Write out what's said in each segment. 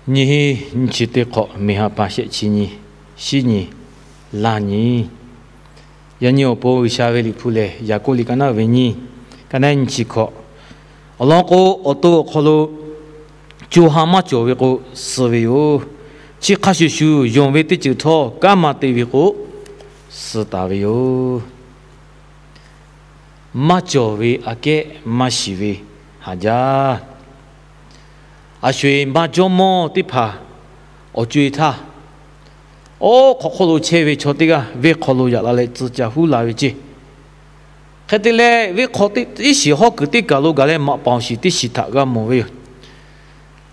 Nyiˇ henˇ nyiˇ chi teˇ hk'awꞈ, miˬ ha pa shehˆ chi nyi, shiˉ nyi, laˇ nyi. Yaꞈ nyi awˬ pon G'uiˬsha ve Liꞈ hpu lehˬ, Yaˍkoˆ liꞈ ka naˆ ve nyiˇ, ka naˆ nyiˇ chi hkawꞈ, awˬ lawn k'o, awˬ to awˬ hk'aw lo co ha maˇ cawˬ ve k'o, suh ve yoˬ. Chi hk'a shuˍ shuˍ yonˍ ve teˇ ceuˬ htawˇ, kanˉ maˇ te ve k'o, suh taˍ ve yoˬ. Maˇ cawˬ ve aꞈ kehˉ maˇ shiˍ ve haˍ jaˇ. A sho-eˬ ma jawˇmawˇ teˇ hpaˍ awˬ co-e htaˇ, oˇ hk'aw hk'oˆ lo chehˇ ve chaw teˇ g'aˇ venˇ hk'aw lo yaꞈ la leh tcuh ca huˉ la ve ceˇ. Hk'e te leh, venˇ hk'aw teˇ iˉ shiˍ hawˉ kuiˬ teˇ kaˬ lo gaˬ leh maꞈ paˍ awˬ shiˍ teˇ shiˍ htaꞈ g'a mawˬ ve yoˬ.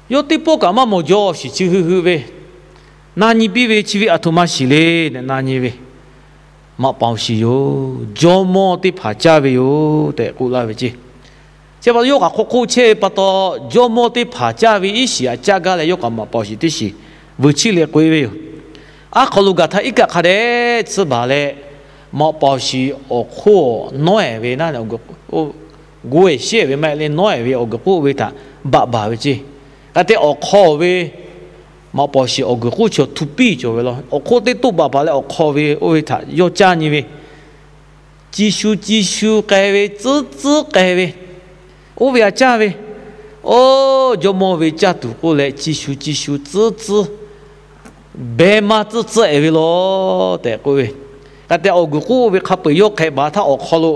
Yawˇ teˇ pawˆ kaꞈ maˇ mawˬ jaw, shiˍ chi hui hui ve, na nyi piˇ ve, chi ve aˬ htoꞈ ma shiˍ le tehꞈ na nyi ve, maꞈ paˍ awˬ shiˍ yoˬ, jawˇmawˇ teˇ hpaˍ caˇ ve yoˬ tehꞈ k'oˆ laˇ ve ceˇ. Chi pa taw yawˇ kaꞈ hk'oˆ hk'oˆ chehˇ ve pa taw, jawˇmawˇ teˇ hpaˍ caˇ ve iˉ shiˍ aꞈ caˇ gaˇ leh, yawˇ kaꞈ maꞈ paˍ awˬ shiˍ teˇ shiˍ vuiˬ chiˇ leh k'oꞈ-e ve yoˬ. Aˉ hk'aw lo gaˬ htaˇ iˉ kaˆ hk'a dehꞈ tsuhˇ baˬ leh, maꞈ paˍ awˬ shiˍ awˬ hk'oˆ nawˉ-ehˍ ve naˉ, gu-ehˍ sheˉ-ehˍ ve maˇ heˆ leh nawˉ-ehˍ ve awˬ guiˬ k'oˆ ve htaꞈ baꞈ baˬ ve ceˇ. Hk'e te awˬ hk'aw ve maꞈ paˍ awˬ shiˍ awˬ guiˬ k'oˆ chi awˬ htu piˇ cawˬ ve law. Awˬ hk'oˆ teˇ toˆ baˬ baˬ leh awˬ hk'aw ve oˇ ve htaꞈ yawˇ caˇ nyi ve, ci shu ci shu k'ai ve, tcuhˉ tcuhˉ k'ai ve, oˇ ve aꞈ caˇ ve, oˇ jawˇmawˇ ve caˇ tuˬ k'oˆ leh, ci shu ci shu tcuhˉ tcuhˉ, behˬ ma tcuhˉ tcuhˉ-ehˍ ve law tehꞈ k'oˆ ve. Hk'e te awˬ guiˬ k'oˆ ve hk'a peu-eˬ yawˇ hk'ehꞈ baˬ htaˇ awˬ hk'aw lo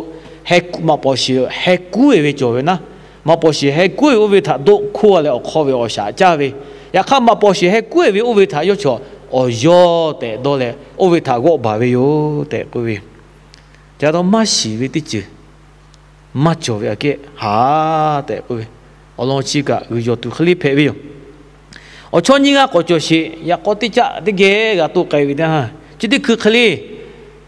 maꞈ paˍ awˬ shiˍ heh kuˉ-ehˍ ve cawˬ ve naˉ, maꞈ paˍ awˬ shiˍ heh kuˉ-ehˍ ve oˇ ve htaꞈ doˆ hkoˇ-a leh awˬ hk'aw ve awˬ shaˍ caˇ ve. Yaꞈ hk'aˇ maꞈ paˍ awˬ shiˍ heh kuˉ-ehˍ ve oˇ ve htaꞈ yawˇ chaw awˬ yawˇ tehꞈ dawˇ leh, oˇ ve htaꞈ g'awˆ baˬ ve yoˬ tehꞈ k'oˆ ve. Ca taw maˇ shiˍ ve teˇ ceuˬ maˇ cawˬ ve aꞈ kehˉ haˍ tehꞈ k'oˆ ve, awˬ lawn chi kaꞈ g'uiˬ yawˬ tuˬ hk'e le hpehꞈ ve yoˬ. Awˬ chawˇ nyiˇ g'aˇ k'awꞈ cawˬ sheˍ, yaꞈ k'aw teˇ caˆ teˇ geh g'a toˆ k'ai ve teˇ ha, chi teˇ hkui hk'e le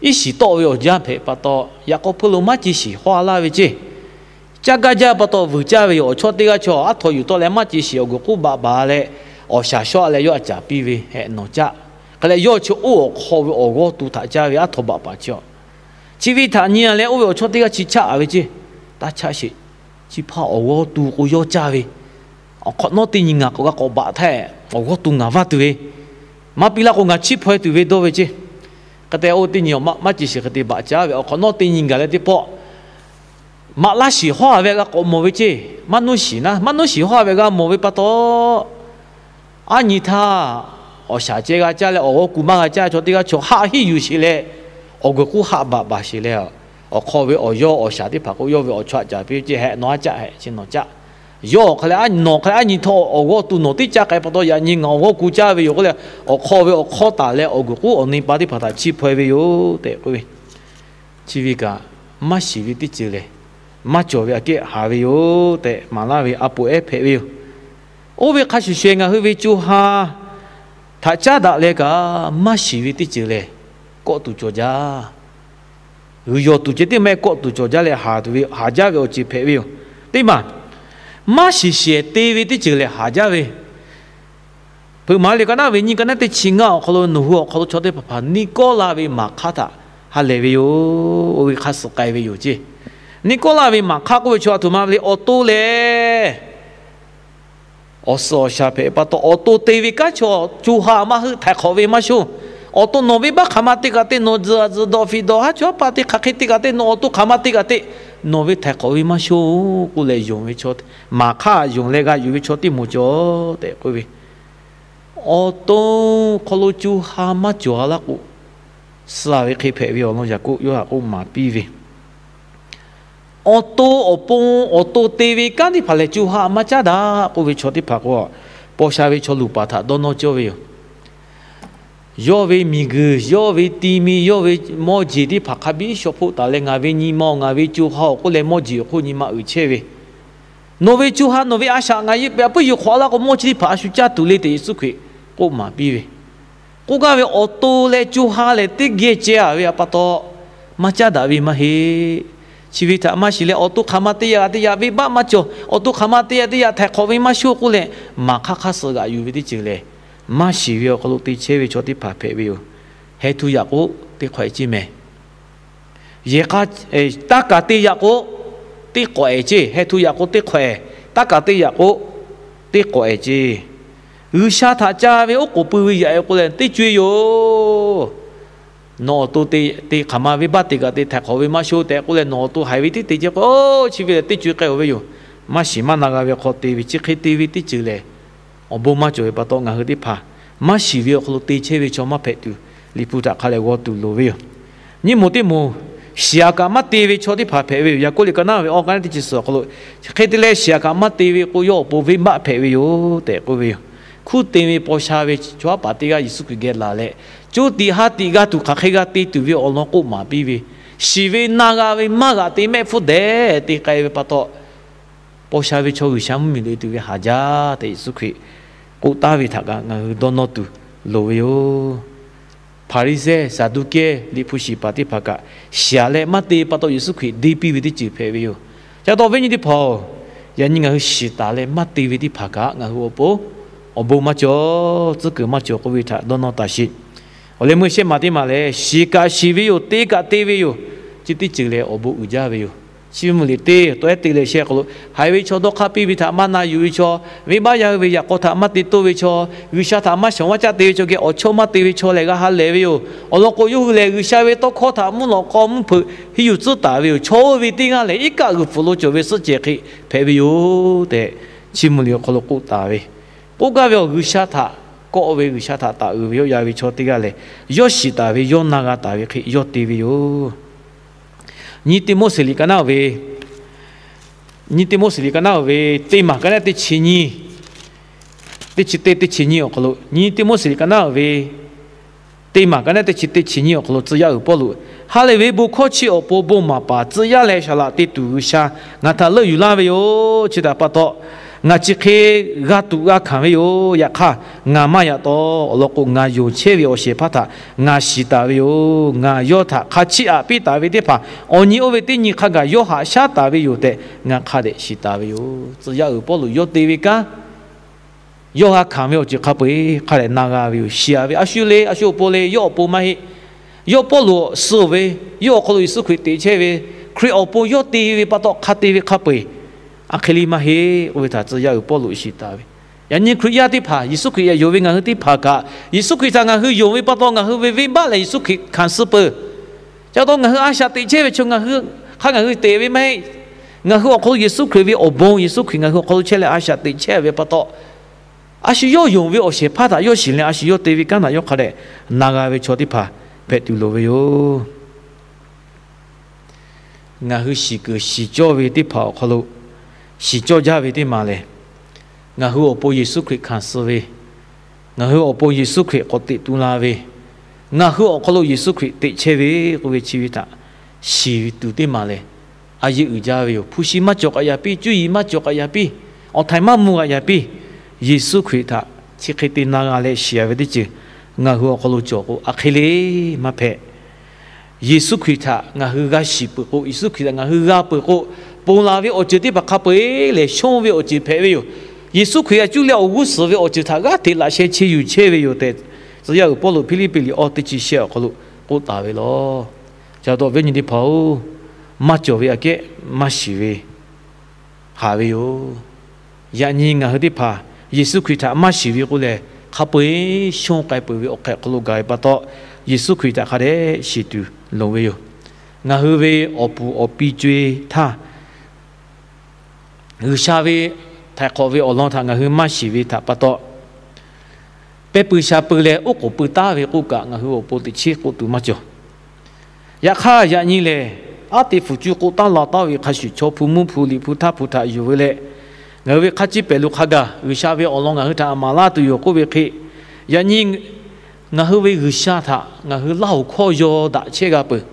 iˉ shiˍ tawˆ ve awˬ jaˇ hpehꞈ pa taw, yaꞈ k'aw hpeuˇ lo maˇ ci shiˍ hawˉ-a laˇ ve ceˇ. Caˇ gaˇ jaˇ pa taw vuiˬ caˇ ve yoˬ. Awˬ chawˇ teˇ g'aˇ chaw aˉ htaw yuˬ tawˆ leh maˇ ci shiˍ awˬ guiˬ k'oˆ baˬ baˬ leh, awˬ shaˍ shawˉ-a leh yawˇ aꞈ caˍ piˇ ve hehꞈ nawˬ caˆ. Hk'e leh yawˇ chi oˇ awˬ hk'aw ve awˬ g'awˇ tu htaꞈ caˇ ve aˉ htaw baꞈ paˍ chi a, chi ve htaꞈ nyi-a leh oˇ ve awˬ chawˇ teˇ g'aˇ chi chaˆ-a ve ceˇ. Taˇ chaˆ sheˍ. Chi hpaˇ awˬ g'awˇ tu k'o yawˇ caˇ ve, awˬ hk'awꞈ nawˉ teˇ nyi ngaˬ k'awꞈ g'a k'awꞈ baꞈ htaˇ, awˬ g'awˇ tu ngaˬ vaˇ tuˬ ve, maˇ piˇ laˇ k'o ngaˬ chiˇ hpaw-e tuˬ ve dawˇ ve ceˇ. Hk'e te oˇ teˇ nyi maˇ ci shiˍ hk'e te baꞈ caˇ ve awˬ hk'awꞈ nawˉ teˇ nyi gaˬ leh teˇ pawˆ maꞈ laˇ shiˍ hawˉ-a ve g'a k'awꞈ mawˬ ve ceˇ. Maˇ nuˇ shiˍ naˉ, maˇ nuˇ shiˍ hawˉ-a ve g'a mawˬ ve pa taw, aˉ nyi htaˇ awˬ shaˍ ceh g'a caˇ leh awˬ g'awˇ ku maˇ g'a caˇ chaw teˇ g'aˇ chaw haˆ hiˆ yuˬ sheˍ leh, awˬ guiˬ k'oˆ haˆ baꞈ baˬ sheˍ leh, awˬ hk'aw ve awˬ yawˇ awˬ shaˍ teˇ hpaˍ k'o yawˇ ve awˬ chawˇ aꞈ caˍ piˇ ceˇ, hehꞈ nawˬ aꞈ caˆ, hehꞈ chi nawˬ caˆ. Yawˇ hk'e leh nawˬ hk'e leh aˉ nyi htaˇ awˬ g'awˇ tu nawˬ teˇ caˇ k'ai pa taw, yaꞈ nyi ngaˬ awˬ g'awˇ ku caˇ ve yoˬ k'oˆ leh, awˬ hk'aw ve awˬ hk'awˇ taˍ leh awˬ guiˬ k'oˆ awˬ nyi pa teˇ hpaˍ htaꞈ chiˇ hpaw-e ve yoˬ tehꞈ k'oˆ ve. Chi ve kaꞈ maˇ shiˍ ve teˇ ceuˬ lehˬ, maˇ cawˬ ve aꞈ kehˉ haˍ ve yoˬ tehꞈ maˍ laˇ ve a poꞈ ehˉ hpehꞈ ve yoˬ. Oˇ ve hk'a shuˍ shuˍ ngaˬ hui ve co ha htaꞈ caˉ daꞈ leh kaꞈ maˇ shiˍ ve teˇ ceuˬ lehˬ, kawˆ tuˬ cawˬ jaˇ. G'uiˬ yawˬ tuˬ ceh tiˉ maˇ heˆ, kawˆ tuˬ cawˬ jaˇ leh haˍ tuˬ ve, haˍ jaˇ ve awˬ ceuˬ hpehꞈ ve yoˬ. Teˇ maˬ, maˇ shiˍ shehˍ te ve teˇ ceuˬ lehˬ haˍ jaˇ ve Hpeuꞈ maˍ liꞈ ka naˆ ve nyiˇ, ka naˆ teˇ chi ngaˇ awˬ hk'aw lo nawˬ hui awˬ hk'aw lo chaw teˇ hpaˍ hpaˍ Niˆkawˇlaˆ ve maˍ hk'aˇ htaꞈ ha lehˬ ve yoˬ. Oˇ ve hk'aˇ suh k'ai ve yoˬ ceˇ. Niˆkawˇlaˆ ve maˍ hk'aˇ k'oˆ ve chaw aˬ htoꞈ ma ve le, awˬ to lehˬ, awˬ suhˍ awˬ shaˍ hpehꞈ pa taw, awˬ to te ve kanˉ chaw co ha maˇ heuˆ, htaiˍ hk'awꞈ ve maˇ shonˇ. Awˬ to nawˬ venˇbaˆ hk'aˬ ma te kaꞈ te, nawˬ tzuhˬ tzuhˬ dawꞈ fiˍ dawꞈ haˉ chaw haˉ pa te hk'aˬ hk'e te kaꞈ te, nawˬ awˬ to hk'aˬ ma te kaꞈ te, nawˬ ve htaiˍ hk'awꞈ ve maˇ shonˇ k'oˆ leh yonˍ ve chaw, maˍ hk'aˇ yonˍ leh g'a yuˬ ve chaw teˇ moˍ cawˬ tehꞈ k'oˆ ve. Awˬ to hk'aw lo co ha maˇ cawˬ-a laˇ k'o, suh-a ve hk'e hpehꞈ ve awˬ lawn Yaˍkoˆ yawˇ htaꞈ k'oˆ maˍ piˇ ve, awˬ to awˬ pon awˬ to te ve kanˉ teˇ hpaˍ lehˬ co ha maˇ caˉ daꞈ k'oˆ ve chaw teˇ hpaˍ k'o, paw sha ve chaw luˬ paˍ htaꞈ dawˇ nawˇ cawˇ ve yoˬ. Yawˇ ve miˬguiˬ, yawˇ ve ti mi, yawˇ ve mawˇ jeˬ teˇ hpaˍ hk'a biˇ shaw hpoˆ taˍ leh, ngaˬ ve nyi ma-oˬ, ngaˬ ve co ha-oˬ k'oˆ leh mawˇ jeˬ awˬ hk'oˆ nyi ma uiˍ chehˇ ve, nawˬ ve co ha nawˬ ve a shaꞈ ngaˬ yi pehꞈ puiˉ yuˬ hk'awꞈ laˇ k'o, mawˇ chi teˇ hpaˍ a shu caˇ tuˬ le tehꞈ Yeˍsuˆ Hkriꞈ k'oˆ maˍ piˇ ve. K'oˆ gaˇ ve, awˬ to leh co ha lehˬ teˇ geh ceh-a ve pa taw, maˇ caˉ daꞈ ve maˇ heˆ. Chi ve htaꞈ maˇ shiˍ leh, awˬ to hk'aˬ ma te yaꞈ teˇ yaꞈ venˇbaˆ maˇ cawˬ, awˬ to hk'aˬ ma te yaꞈ teˇ yaꞈ htaiˍ hk'awꞈ ve maˇ shonˇ k'oˆ leh, maˍ hk'aˇ hk'aˇ suh g'aꞈ yuˬ ve teˇ ceuˬ lehˬ, maˇ shiˍ ve awˬ hk'aw lo te chehˇ ve chaw teˇ hpaˍ hpehꞈ ve yoˬ. Heh htu yaꞈ k'o, teˇ hk'awꞈ-e ceˇ mehˍ. Yehˬ k'a, taˇ kaˍ te yaꞈ k'o, teˇ k'awꞈ-e ceˇ. Heh htu yaꞈ k'o teˇ hk'awꞈ-e, taˇ kaˍ te yaꞈ k'o, teˇ k'awꞈ-e ceˇ. G'uiˬsha htaꞈ ca ve oˉ k'oˍ pui ve yaꞈ e k'oˆ leh teˇ co e yoˬ. Nawˬ awˬ to te, te hk'aˬ ma venˇbaˆ te kaꞈ te htaiˍ hk'awꞈ ve maˇ shoˆ tehꞈ k'oˆ leh, nawˬ awˬ to haiˬ ve tiˉ te chehˇ k'o, chi ve lehˬ teˇ co e k'ai-oˬ ve yoˬ. Maˇ shiˍ maˇ na g'a ve hk'aw te ve, chi hk'e te ve teˇ ceuˬ lehˬ, awˬ bon maˇ cawˬ ve pa taw ngaˬ hui teˇ hpaˍ maˇ shiˍ ve awˬ hk'aw lo te chehˇ ve chaw maˇ hpehꞈ tuˬ, Liꞈ hpu htaꞈ hk'a leh g'aw tuˬ loˍ ve yoˬ. Nyiˇ moˍ teˇ moˍ, shiˍ aꞈ kaꞈ maˇ te ve chaw teˇ hpaˍ hpehꞈ ve yoˬ. Yaˍkoˆ liꞈ ka naˉ ve awˬ ka naˉ teˇ chi suhˍ awˬ hk'aw lo, hk'e te leh shiˍ aꞈ kaꞈ maˇ te ve k'o, yawˇ awˬ pon venˇbaˆ hpehꞈ ve yoˬ tehꞈ k'oˆ ve yoˬ. Hkunˉ te ve paw sha ve chaw haˉ paˍ teˇ g'aˇ Yeˍsuˆ Hkriꞈ geh laˬ leh, co tiꞈ ha tiꞈ g'a tuˬ hk'aˬ hk'e g'a te tuˬ ve awˬ lawn k'oˆ maˍ piˇ ve, shiˍ ve na g'a ve maˇ g'aꞈ te mehˆ hpfuhˇ dehꞈ te k'ai ve pa taw, paw sha ve chaw G'uiˬsha mvuhˇmiˬ loꞈ e tuˬ ve haˍ jaˇ tehꞈ Yeˍsuˆ Hkriꞈ k'oˆ taˍ ve htaꞈ kaꞈ ngaˬ hui dawˇ nawˇ tuˬ loˍ ve yoˬ. Hpaˍriˍsehˇ, Saˍduˆkehˇ, Liꞈ hpu shiˍ paˍ teˇ hpaˍ kaꞈ shiˍ aꞈ leh maˇ te pa taw Yeˍsuˆ Hkriꞈ deˇ piˇ ve teˇ ceuˬ hpehꞈ ve yoˬ. Ca taw viˉ nyi teˇ hpaˍ-oˬ, yaꞈ nyi ngaˬ hui shiˍ taˍ leh maˇ te ve teˇ hpaˍ kaꞈ ngaˬ hui awˬ pon awˬ bon maˇ cawˬ, tcuhˉ kuiˬ maˇ cawˬ k'oˆ ve htaꞈ dawˇ nawˇ taˍ sheˍ. Awˬ leh meuˇ shehˆ maˬ teˇ maˬ lehˬ, shiˍ kaꞈ shiˍ ve yoˬ, te kaꞈ te ve yoˬ. Chi teˇ ceuˬ lehˬ awˬ bon uiˍ jaˇ ve yoˬ. Chi mvuhˇ miˬ teˇ tawˆ ehˉ te leh shehˆ hk'aw lo, haiˬ ve chaw dawˇ hk'aˇ piˇ ve htaꞈ maˇ na yuˬ ve chaw, venˇbaˆ yaˇ hui ve yaꞈ k'aw htaꞈ maˇ te toˇ ve chaw, G'uiˬsha htaꞈ maˇ shawˍ maˇ caˆ te ve chaw geh awˬ chawˇ maˇ te ve chaw lehˬ g'a ha lehˬ ve yoˬ. Awˬ lawn k'o, yawˇ hui lehˬ G'uiˬsha ve tawˇ hkawˇ htaꞈ mvuhˇ lawꞈ k'aw mvuhˇ hpeuꞈ henˇ yuˬ tcuhˉ taˍ ve yoˬ. Chaw oˇ ve teˇ g'aˇ lehˬ, iˉ kaˆ g'uiˬ pfuhˍ lo cawˬ ve suhˆ cehˬ hk'e hpehꞈ ve yoˬ tehꞈ, chi mvuhˇ miˬ awˬ hk'aw lo k'oˆ taˍ ve. K'oˆ gaˇ ve awˬ G'uiˬsha htaꞈ kawˆ ve, G'uiˬsha htaꞈ taˍ uiˍ ve yawˇ ya ve chaw teˇ g'aˇ lehˬ, yawˇ shiˍ taˍ ve, yawˇ na g'a taˍ ve hk'e yawˇ te ve yoˬ. Nyiˇ Tiˆmoˉseˍ liꞈ ka naˉ ve, Nyiˇ Tiˆmoˉseˍ liꞈ ka naˉ ve teˇ maˬ ka naˉ teˇ chi nyiˇ, teˇ chi teˇ teˇ chi nyiˇ awˬ hk'aw lo, Nyiˇ Tiˆmoˉseˍ liꞈ ka naˉ ve teˇ maˬ ka naˉ teˇ chi teˇ chi nyiˇ awˬ hk'aw lo tcuh yaˇ uiˍ Pawˇluꞈ, ha lehˬ ve bon hkawˇ chi awˬ pon bon maˍ paˍ tcuh yaˇ leh saˍ laꞈ te tuˬ G'uiˬsha ngaˬ htaꞈ leuˆ yuˬ laˇ ve yoˬ. Chi htaꞈ pa taw, ngaˬ chi hk'e g'a tuꞈ g'a hkanˍ ve yoˬ. Yaꞈ hk'aˇ, ngaˬ maˇ yaꞈ taw. Awˬ lawn k'o, ngaˬ yonˍ chehˇ ve awˬ shehˍ hpaˇ htaꞈ ngaˬ shiˍ taˍ ve yoˬ. Ngaˬ yawˇ htaꞈ hk'a chiˇ aꞈ piˇ taˍ ve teˇ hpaˍ awˬ nyi oˇ ve teˇ nyi hk'a gaˬ yawˇ haꞈ shaˉ taˍ ve yoˬ tehꞈ ngaˬ hk'a dehꞈ shiˍ taˍ ve yoˬ. Tcuh yaˇ uiˍ Pawˇluꞈ yawˇ te ve kanˉ, yawˇ g'a hkanˍ ve awˬ ceuˬ hk'a peu-eˬ hk'a dehꞈ na g'a ve yoˬ. Shiˍ-a ve a shu le, a shu awˬ pon le, yawˇ awˬ pon maˇ heˆ. Yawˇ Pawˇluꞈ suh ve, yawˇ awˬ hk'aw lo Yeˍsuˆ Hkriꞈ teꞈ chehˇ ve, Hkriꞈ awˬ pon yawˇ te ve pa taw hk'a te ve hk'a peu-eˬ, a hk'e le maˇ heˆ k'oˆ ve htaꞈ tcuh yaˇ uiˍ Pawˇluꞈ shiˍ taˍ ve. Yaꞈ nyi Hkriꞈ yaˇ teˇ hpaˍ, Yeˍsuˆ Hkriꞈ yaꞈ yonˍ ve ngaˬ hui teˇ hpaˍ kaꞈ, Yeˍsuˆ Hkriꞈ htaꞈ ngaˬ hui yonˍ ve pa taw ngaˬ hui ve venˇbaˆ lehˬ Yeˍsuˆ Hkriꞈ hkanˍ suh peuˬ. Ca taw ngaˬ hui a shaꞈ teꞈ chehˇ ve chaw ngaˬ hui hk'a ngaˬ hui teꞈ ve maˇ heˆ. Ngaˬ hui awˬ hk'aw lo Yeˍsuˆ Hkriꞈ ve awˬ bon, Yeˍsuˆ Hkriꞈ ngaˬ hui awˬ hk'aw lo chehˇ leh a shaꞈ teꞈ chehˇ ve pa taw, a shu yawˇ yonˍ ve awˬ shehˍ hpaˇ htaꞈ yawˇ shiˍ leh a shu yawˇ te ve kanˉ htaꞈ yawˇ hk'a dehꞈ na g'a ve chaw teˇ hpaˍ hpehꞈ tuˬ loˍ ve yoˬ. Ngaˬ hui shiˍ kuiˬ shiˍ cawˇ ve teˇ hpaˍ awˬ hk'aw lo shiˍ cawˇ jaˇ ve teˇ maˬ lehˬ, ngaˬ hui awˬ pon Yeˍsuˆ Hkriꞈ hkanˍ suh ve, ngaˬ hui awˬ pon Yeˍsuˆ Hkriꞈ k'awꞈ teꞈ tu la ve, ngaˬ hui awˬ hk'aw lo Yeˍsuˆ Hkriꞈ teꞈ chehˇ ve k'oˆ ve chi ve htaꞈ shiˍ ve tuˬ teˇ maˬ lehˬ, a yeˇ uiˍ jaˇ ve yoˬ. Hpu shi maˇ cawˬ k'aꞈ yaꞈ piˇ, cuˇ yiˍ maˇ cawˬ k'aꞈ yaꞈ piˇ, awˬ htaiˍ maˇ mvuh k'aꞈ yaꞈ piˇ, Yeˍsuˆ Hkriꞈ htaꞈ chi hk'e te na g'a leh shiˍ-a ve teˇ ceuˬ ngaˬ hui awˬ hk'aw lo cawˬ k'o, a hk'e le maˇ hpehꞈ. Yeˍsuˆ Hkriꞈ htaꞈ ngaˬ hui g'a shiˍ peuˬ k'o, Yeˍsuˆ Hkriꞈ htaꞈ ngaˬ hui g'a peuˬ k'o, ponˬ laˬ ve awˬ ceuˬ teˇ hpaˍ hk'a peu-eˬ lehˬ shonˇ ve awˬ ceuˬ hpehꞈ ve yoˬ. Yeˍsuˆ Hkriꞈ htaꞈ cuˇ leh awˬ g'uˇ suhˍ ve awˬ ceuˬ htaꞈ g'aˇ hteꞈ laꞈ sheh che yuˬ chehˇ ve yoˬ tehꞈ, tcuh yaˇ uiˍ Pawˇluꞈ Hpiˇliˇpiˆ liꞈ awˇ teˇ chi shehˆ awˬ hk'aw lo k'oˆ taˍ ve yoˬ. Ca taw viˉ nyi teˇ hpaˍ-oˬ, maˇ cawˬ ve aꞈ kehˉ maˇ shiˍ ve haˍ ve yoˬ. Yaꞈ nyi ngaˬ hui teˇ hpaˍ Yeˍsuˆ Hkriꞈ htaꞈ maˇ shiˍ ve k'oˆ lehˬ, hk'a peu-eˬ shonˇ k'ai peuˬ ve awˬ hk'ehꞈ hk'aw lo gaˬ ve pa taw, Yeˍsuˆ Hkriꞈ htaꞈ hk'a dehꞈ shiˍ tuˬ loˍ ve yoˬ. Ngaˬ hui ve awˬ puˍ awˬ pi co-e htaˇ, G'uiˬsha ve htaiˍ hk'awꞈ ve awˬ lawn htaꞈ ngaˬ hui maˇ shiˍ ve htaꞈ pa taw, pehˇ pui sha pui leh oˉ k'oˍ pui taˉ ve k'oˆ kaꞈ, ngaˬ hui awˬ pon teꞈ chiˉ k'oˆ tuˬ maˇ cawˬ. Yaꞈ hk'aˇ, yaꞈ nyi lehˬ, aˉ te fuˍ cuˇ k'oˆ taˉ la taˉ ve hk'a shuˍ, chaw hpu mvuhˇ hpu liꞈ hpu htaˇ hpu htaꞈ yuˬ ve leh, ngaˬ hui ve hk'a ciˇ pehˍ lo hk'a gaˬ G'uiˬsha ve awˬ lawn ngaˬ hui htaꞈ maˍ laˇ tuˬ yoˬ k'oˆ ve hk'e, yaꞈ nyi ngaˬ hui ve G'uiˬsha htaꞈ ngaˬ hui Laˇ hoꞈ hkawˇ yaw daꞈ chehˇ g'a peuˬ.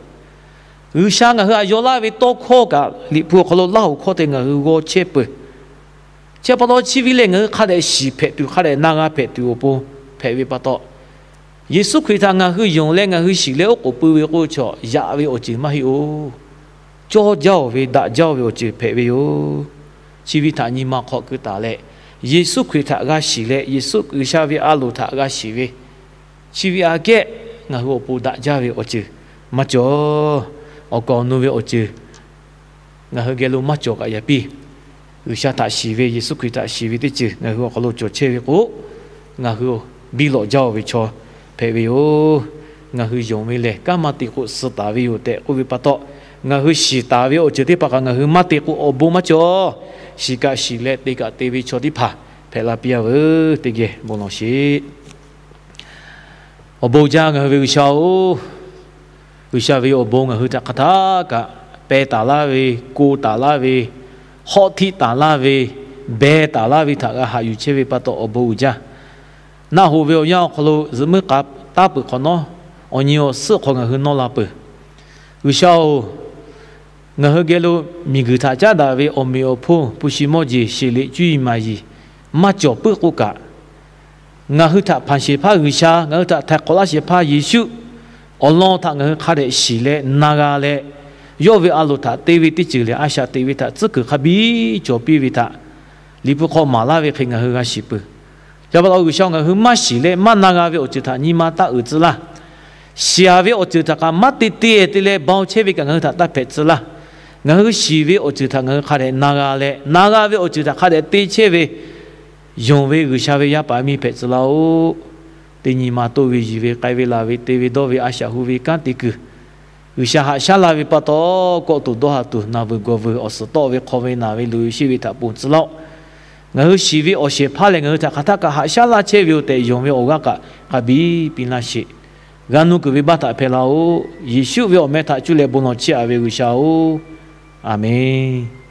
G'uiˬsha ngaˬ hui htaꞈ yaw laˇ ve tawˇ hkawˇ kaꞈ, liꞈ hpu awˬ hk'aw lo Laˇ hoꞈ hkawˇ te ngaˬ hui g'aw chehˇ peuˬ. Chi pa taw chi ve lehˬ, ngaˬ hui hk'a dehꞈ shiˍ hpehꞈ tuˬ, hk'a dehꞈ na g'a hpehꞈ tuˬ awˬ pon hpehꞈ ve pa taw, Yeˍsuˆ Hkriꞈ htaꞈ ngaˬ hui yonˍ leh ngaˬ hui shiˍ leh oˉ k'oˍ pui ve k'oˆ ve chaw yaꞈ ve awˬ ceuˬ maˇ heˆ-oˬ. Cawˇ jaˇ-oˬ ve daꞈ jaˇ-oˬ ve awˬ ceuˬ hpehꞈ ve yoˬ. Chi ve htaꞈ nyi ma hk'aw keu taˍ leh, Yeˍsuˆ Hkriꞈ htaꞈ g'a shiˍ leh, Yeˍsuˆ G'uiˬsha ve a loˍ htaꞈ g'a shiˍ ve, chi ve aꞈ kehˉ ngaˬ hui awˬ pon daꞈ jaˇ ve awˬ ceuˬ maˇ cawˬ. Awˬ kaˍ awˬ nu ve awˬ ceuˬ ngaˬ hui geh lo maˇ cawˬ kaꞈ yaꞈ piˇ, G'uiˬsha htaꞈ shiˍ ve, Yeˍsuˆ Hkriꞈ htaꞈ shiˍ ve teˇ ceuˬ ngaˬ hui awˬ hk'aw lo cawˬ chehˇ ve k'o, ngaˬ hui biˇ lawꞈ jaˇ-oˬ ve chaw hpehꞈ ve yoˬ. Ngaˬ hui yonˍ ve lehˬ, kanˉ maˇ te k'o suh taˍ ve yoˬ tehꞈ k'oˆ ve pa taw, ngaˬ hui shiˍ taˍ ve awˬ ceuˬ teˇ hpaˍ kaꞈ ngaˬ hui maˇ te k'o awˬ bon maˇ cawˬ. Shiˍ kaꞈ shiˍ leh te kaꞈ te ve chaw teˇ hpaˍ hpehꞈ la piˇ-a veuˬ. Teˇ geh bon lawˬ sheˍ. Awˬ bon jaˇ ngaˬ hui ve G'uiˬsha-oˬ, G'uiˬsha ve awˬ bon ngaˬ hui htaꞈ hk'aˬ htaˇ kaꞈ peh taˍ laˇ ve, ko taˍ laˇ ve, hawˆ htiˆ taˍ laˇ ve, beh taˍ laˇ ve htaꞈ g'a haꞈ yuˬ chehˇ ve pa taw awˬ bon uiˍ jaˇ. Naˆ hoꞈ ve awˬ yanˇ awˬ hk'aw lo zuhꞈ muiˉ k'a taˉ peuˬ hk'awꞈ nawˉ, awˬ nyi awˬ suhˉ hk'aw ngaˬ hui nawˇ la peuˬ. G'uiˬsha-oˬ, ngaˬ hui geh lo miˬguiˬ htaꞈ caˉ daꞈ ve awˬ meꞈ awˬ hponˇ hpu shi mawˇ jeˬ sheˍ liꞈ cuˇ yiˍ maˍ yiˍ maˇ cawˬ puiˉ k'oˆ kaꞈ, ngaˬ hui htaꞈ hpanˍ shehˍ hpaˇ G'uiˬsha, ngaˬ hui htaꞈ htaiˍ hk'awꞈ laˇ shehˍ hpaˇ Yeˍsuˆ awˬ lawn htaꞈ ngaˬ hui hk'a dehꞈ shiˍ leh na g'a leh, yawˇ ve a loˍ htaꞈ te ve teˇ ceuˬ lehˬ, a shaꞈ teꞈ ve htaꞈ tcuhˉ kuiˬ hk'a biˇ cawˬ piˇ ve htaꞈ Liꞈ hpu hk'aw maˍ laˇ ve hk'e ngaˬ hui g'a shiˍ peuˬ. Yaꞈ pa taw G'uiˬsha, ngaˬ hui maˇ shiˍ leh maˇ na g'a ve awˬ ceuˬ htaꞈ nyi ma taˇ uiˍ tcuh laˇ. Shiˍ ve awˬ ceuˬ htaꞈ kaꞈ maˇ te te te leh ba-oˬ chehˇ ve kaꞈ ngaˬ hui htaꞈ taˇ hpehꞈ tcuh laˇ. Ngaˬ hui shiˍ ve awˬ ceuˬ htaꞈ ngaˬ hui hk'a dehꞈ na g'a leh, na g'a ve awˬ ceuˬ htaꞈ hk'a dehꞈ te chehˇ ve yonˍ ve G'uiˬsha ve yaˇ paˍ miˇ hpehꞈ tcuh laˇ-oˆ. Teˇ nyi ma toˆ ve yiˍ ve k'ai ve laˬ ve te ve dawˇ ve a shaꞈ hu ve kanˉ te kuiˬ, G'uiˬsha haꞈ shaˉ laˇ ve pa taw, kawˆ tuˬ dawˇ ha tuˬ naˬ vuiˬ gawˬ vuiˬ awˬ suhˍ tawˆ ve hk'aw ve naˬ ve loꞈ ve sheˆ ve htaꞈ ponˬ tcuh laˇ-oˆ. Ngaˬ hui shiˍ ve awˬ shehˍ hpaˇ lehˬ, ngaˬ hui htaꞈ hk'aˬ htaˇ kaꞈ haꞈ shaˉ laˇ chehˇ ve yoˬ tehꞈ yonˍ ve awˬ g'aˇ kaꞈ hk'a biˇ piˇ laˇ sheˍ. G'a nuˇ kuiˬ ve baˆ htaꞈ hpehˇ laˇ-oˆ. Yeˍsuˆ ve awˬ meh htaꞈ cuˇ leh bon lawˬ chiˇ aꞈ ve G'uiˬsha-oˬ, Aˍmenˍ.